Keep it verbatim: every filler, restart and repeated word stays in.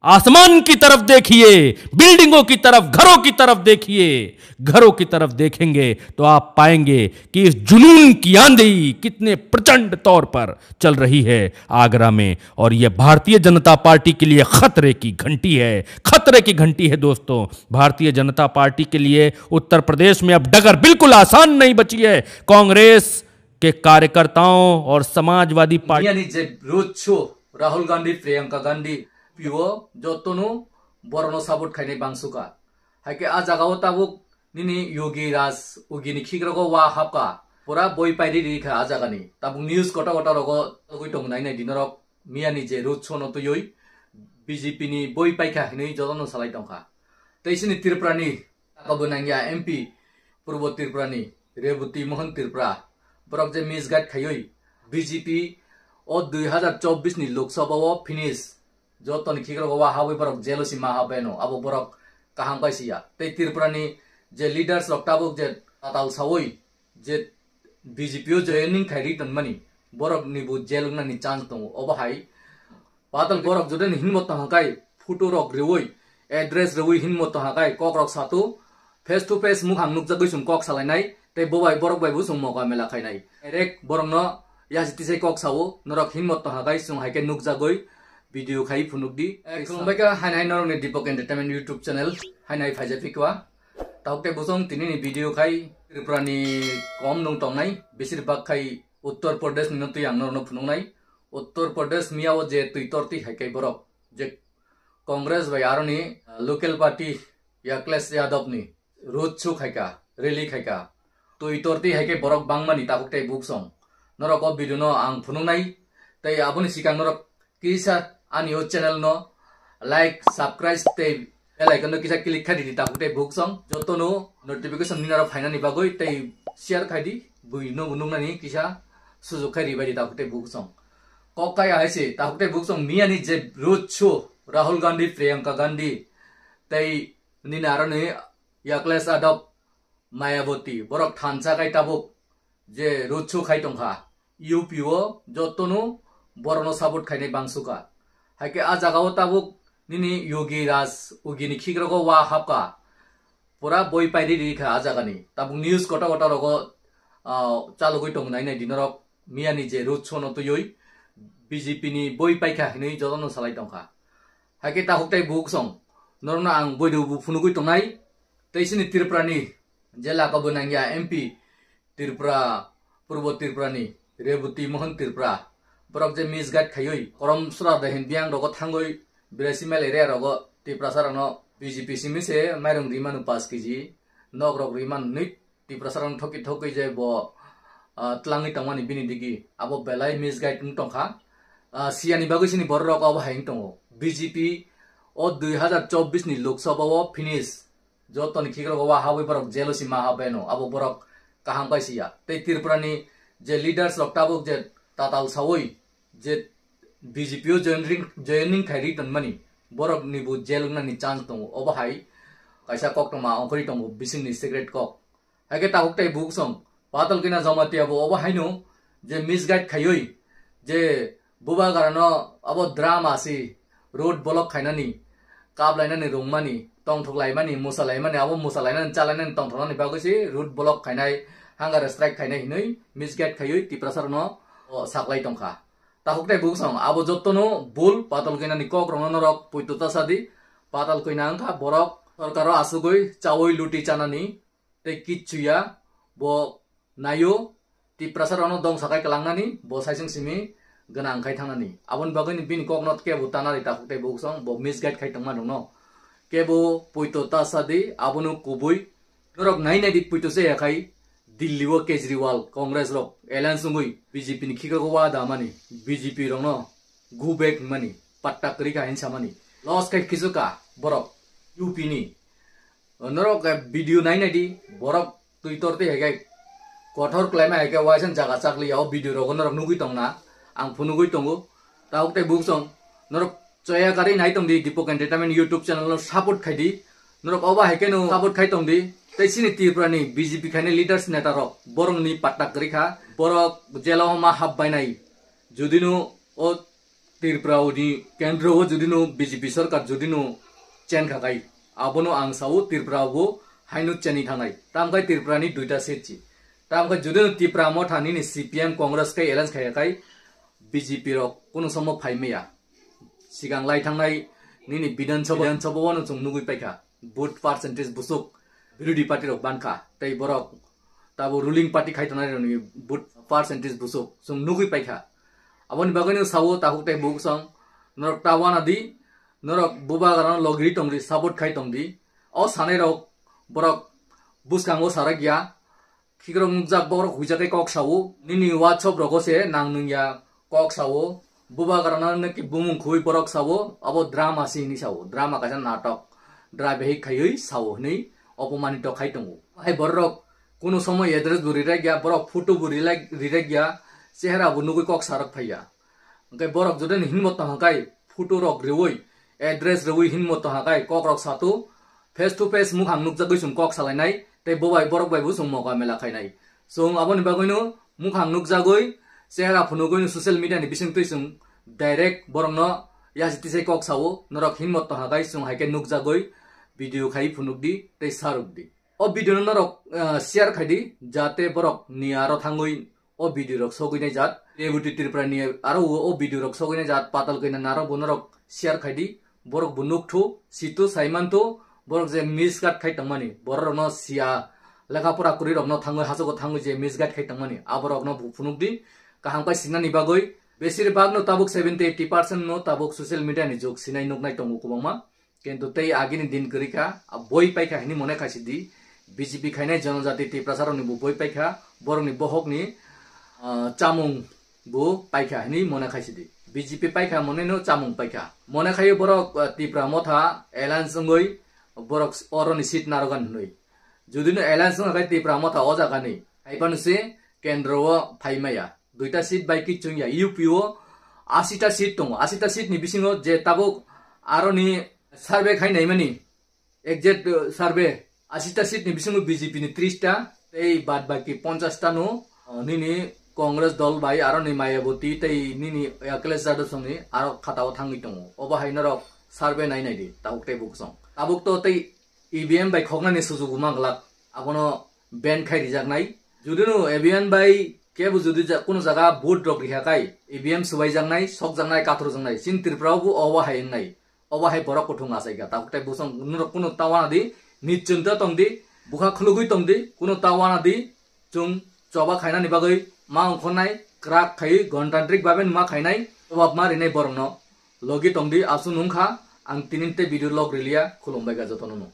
आसमान की तरफ देखिए, बिल्डिंगों की तरफ, घरों की तरफ देखिए। घरों की तरफ देखेंगे तो आप पाएंगे कि इस जुनून की आंधी कितने प्रचंड तौर पर चल रही है आगरा में। और ये भारतीय जनता पार्टी के लिए खतरे की घंटी है, खतरे की घंटी है दोस्तों। भारतीय जनता पार्टी के लिए उत्तर प्रदेश में अब डगर बिल्कुल आसान नहीं बची है। कांग्रेस के कार्यकर्ताओं और Samajwadi party Miyani je road show Rahul Gandhi, Priyanka Gandhi, pio jotono borono support khainai bangsuka. Haike a jagao tabuk nini Yogi Raj, Yogi ni khikrok o wa hapka. Pura boi pairi ri kha a jaga ni. Tabuk news kota kota rogo tugui tong nai nai dinorok. Miyani je road show no tuyoi B J P ni boi paikha hinui jotono salai tongkha. Tei sini Tripura ni Abo nangya M P Purbo Tripura ni Reboti Mohan Tripura. Borok je misguide khaiwi B J P o dui hazar chobbish ni Lok Sabha o finish. Jotoni khikrok o wahawi borok jealousy ma ha beno. Abo borok kaham bai siya. Tei Tripura ni je leaders rok tabuk je tatal sawi je B J P o joining khai ri tonmani, borok ni bo jail wngnani chance tongo. Obo hai patal borok jodani hinmo tong hakai photo rok riwi, address riwi hinmo tong hakai kok rok sato, face to face mukhang nukjagwi chwng kok salainai, tei bo bai borok bai bo chwng mokamela khainai. Direct borok no yasi tisai kok sao, norok hinmo tong hakai chwng hai khe nukjagwi video khai phunuk di. Khulumbai kha hainai norok ni Deepak Entertainment YouTube channel, hainai phaijak phikwa. Tabuk tei bosong tini ni video khai Tripura ni kom nung tongnai, besir bak khai Uttar Pradesh ni no twi ang norok no phunuknai. Uttar Pradesh miya o je twi torti hai kai borok je Congress bai aroni, ah, local party Akhilesh Yadav ni road show khai ka, rally khai ka. Twi torti hai kai borok bangmani tabuk tei buksong. Norok o video no ang phunuknai tei aboni sikang norok kisa ani o channel no like, subscribe tei bell icon no kisa click khai di tabuk tei buksong. Joto no notification nini aro phainani bagwi tei share khai di, bui no nuknani kisa sujuk khai di bai di tabuk tei buksong. Kok kai ahai se tabuk tei buksong miyani je road show Rahul Gandhi, Priyanka Gandhi tei nini aro ni Akhilesh Yadav, Mayawati, borok thansa khai tabuk je road show khai tongkha, U P o jotono borono support khainai bangsuka. Haike a jagao tabuk nini Yogi Raj, Yogi ni khikrok o wa hapka. Pura boi pairi ri kha a jagani. Tabuk news kota kota rogo, ah, chalogwi tong nai nai dinorok miyani je road show no tuyoi B J P ni boi paikha hinui jotono salai tongkha. Haike tabuk tei buksong norokno ang boido bu phunugwi tongnai. Tei sini Tripura ni je laka bo nangya M P Tripura, Purbo Tripura ni Reboti Mohan Tripura. Borok je misguide khaiwi korom sura de hin biang rogo thangwi Birasi mel area rogo Tiprasa rokno B J P simi se mairung rimanu paanch K G, nok rok rimanu nui Tiprasa rokno thoki thoki je bo, ah, tlangwi tongmani bini digi abo belai misguide wng tongkha. Ah, siyani bagwi sini borok rok abo hai wng tongo. B J P o dui hazar chobbish ni Lok Sabha o finish. Jotoni khikrok o wahawi borok jealousy ma ha beno, abo borok kaham bai siya. Tei Tripura ni je leaders rok tabuk je tatal sawi je B J P o joining, joining khai ri tonmani, borok ni bo jail wngnani chance tongo. Obo hai kaisa koktwma ongkhorwi tongo, bisingni secret kok. Haikhe tabuk tei buksong Patal Kanya Jamatia bo obo haino je misguide khaiwi je bubagrano abo drama si road block khainani, kaplainani rungmani, tongthok laimani, musa laimani, abo musa lainani, chalainani, tongthoknani bagwi se road block khainai, hunger strike khainai hinwi misguide khaiwi Tiprasa rokno, o, saklai tongkha. Takhuk tei buksong abo jottono bul Patal Kanya ni kok rokno norok puito ta sadi. Patal Kanya wngkha borok sorkaro asugwi chawi luti chanani tei kichu ya, bo naio Tiprasa rokno dongsa khai kwlangnani, bo saisung simi gwnang khai thangnani. Aboni bagwi ni bini kokno kebo tanari takhuk tei buksong bo misguide khai tongma rokno kebo puito ta sadi, abono kubui norok nai nai di puito se ya khai Delhi o Kejriwal Congress rok alliance wngwi B J P ni khikrok o wada mani, B J P rokno go back hwnmani, patta kwrwi kha hinwi samani. Loss khai khisu ka borok U P ni. Norok, eh, video nai nai di, borok twi tor twi hai khe kothor kwlaima hai khe waisa jaga chakli ya, o video rogo norok nugwi tongna, ang phunugwi tongo. Tabuk tei buksong norok choya karwi nai tong di, Deepak Entertainment YouTube channel no support khai di. Norok obo hai khe no support khai tong di. Tei sini Tripura ni B J P khainai leaders neta rok borok ni patta kwrwi kha, borok jela o ma hap bainai. Jodi no o Tripura ni kendro o jodi no B J P sarkar jodi no chen kha kai, abono ang sao Tripura o haino cheni thanai. Tamkhe Tripura ni duita seat si. Tamkhe jodi no Tipra Motha nini C P M Congress kai alliance khaya kai, B J P rok kuno somo phai maya. Sigang lai thangnai nini Bidhan Sabha, Bidhan Sabha wano chwng nugui paikha. Vote percentage busuk birodhi party rok bankha. Tei borok tabo ruling party khai tongnai rokni vote percentage busuk chwng nugui paikha. Aboni bagwino sao takhuk tei bukhuk song, norok ta wana di, norok bubagrano logri tongri, support khai tongdi. O sanai rok borok bwskango sarak ya. Khikrok nukjak bohrok huijak khe kok sao, nini WhatsApp rogo se nang nungya kok sao, bubagrano naki bumung khubui borok sao, abo drama si hini sao, drama kaisa natok, drabehik khaiwi sao hwnwi opomanito khai tongo. Hai borok kuno somoy address bo rirak ya, borok photo bo rilak, rirak ya, chehra bo nugui kok sarok phaiya. Hwnkhe borok jodino hinmo tongkha kai, photo rok riwi, address riwi hinmo tongkha kai, kok rok sato, face to face mukhang nukjagwi chwng kok salainai, tei bo bai borok bai bo chwng mokamela khainai. Chwng aboni bagwino mukhang nukjagwi, chehra phunugwino social media ni bisingtwi chwng direct borokno yasi tisai kok sao, norok hinmo tongkha kai chwng hai khe nukjagwi video khai phunukdi tei sarwkdi. O video no norok, ah, share khaidi, jate borok ni aro thangwi o video rok sogwi nai jat. Reboti Tripura ni aro o, o video rok sogwi nai jat, patal koi na naro bo norok share khaidi. Borok bo nukthu, situ, saimantu, borok je misguide khai tongmani, borok rokno siya lekha pora kwrwi rokno thangwi hasogo thangwi je misguide khai tongmani, aborokno bo phunukdi. Kaham khe sinani bagwi besir bagno tabuk seventy eighty percent no tabuk social media ni jug sinai nuknai tongo kwbangma. Kintu tei agini din kwrwi kha, a boi paikha hwnwi mone khaisidi. B J P khainai jonojati Tiprasa rokni bo boi paikha, borokni bohokni, ah, chamung bo paikha hwnwi mone khaisidi. B J P paikha moneno chamung paikha. Mone khaio borok, ah, Tipra Motha alliance wngwi borok oroni seat narogan hwnwi. Judino alliance wngkha khe Tipra Motha o jagani. Haiphano se kendro o phai maya. Duita seat bai kichung ya. U P o asita seat tongo. Asita seat ni bisingo je tabuk aroni survey khai naimani, exact, uh, survey, asita seat ni bisingo B J P ni tris ta, tei bad baki ponchas ta no, uh, nini Congress dol bai aroni Mayawati tei nini Akhilesh Yadav songni aro khata o thangwi tongo. Obo hai norok survey nai nai di, tabuk tei buksong. Tabuk to tei E V M bai khoknani sujugu manglak, abono ban khai rijaknai. Judino E V M bai kebo judi ja-, kuno jaga vote rok riha kai, E V M swbaijaknai, sokjaknai, kathorjaknai, chini Tripura o bo obo hai wngnai, obo hai borok kuthung achaikha. Tabuk tei bosong norok kuno ta wana di, nischinta tong di, bwkha khulugwi tong di, kuno ta wana di, chwng choba khainani bagwi ma ongkhornai, kwrak khaiwi, gontantrik babe ma khainai, jobab ma rinai borokno. Logi tong di, aswk nungkha, ang tinin tei video log riliya, khulumbai kha jotono no.